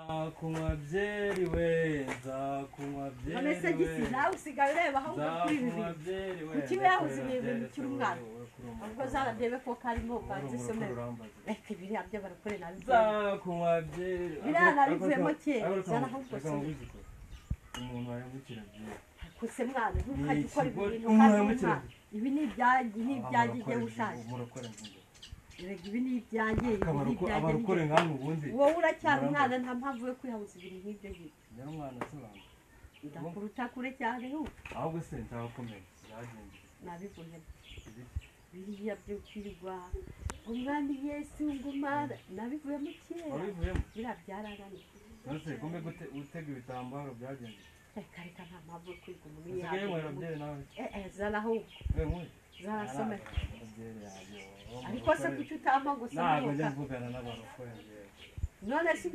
Nzakunywa byeri we, nzakunywa byeri None se we. Gisi, nawe usigaye ureba aho kuri ibi Nzakunywa bintu? byeri we. Kuki wiyahuza ibi bintu ukiri umwana? Ubwo zarandebe ko karimo banze somero. Reka biriya byo barakore nabivuyemo. Nzakunywa byeri. Biriya nabivuyemo kera, zana ahubwo Reka soma. nkubwize ukuri. Umuntu wahemukira byeri. Kuse mwana, ntukajye Ni ukora ibi ikigo- bintu umuntu kandi wahemukira umwana. Ibi ni ibyanjye, ni ibyanjye igihe ushaje. Murokore nziza. Erega ibi ni ibyanjye, ibi ni ibyanjye. Abarokore nkamwe ubundi. Wowe uracyari umwana, nta mpamvu yo kwihabuza ibintu nk'ibyo ngibyo. Yari umwana asobanura. Ndakuruta kure cyane hu. Ahubwo se nzakomeye. Byagenze. Nabivuyemo biriya byo kwirirwa umwami Yesu ngumara, nabivuyemo kera. Wabivuyemo? Biriya byarananiye. None gome gute utega ibitambaro byagenze? Reka reka, nta mpamvu yo kwiga umuntu Usigaye nywera yihabwa. byeri nawe? Eh eh, zana ahubwo. We nkwe. Zarasomeka. Byeri yayo. Ariko se kuki utampa ngo Ntabwo njya usome? mvugana n'abarokore njyewe. None se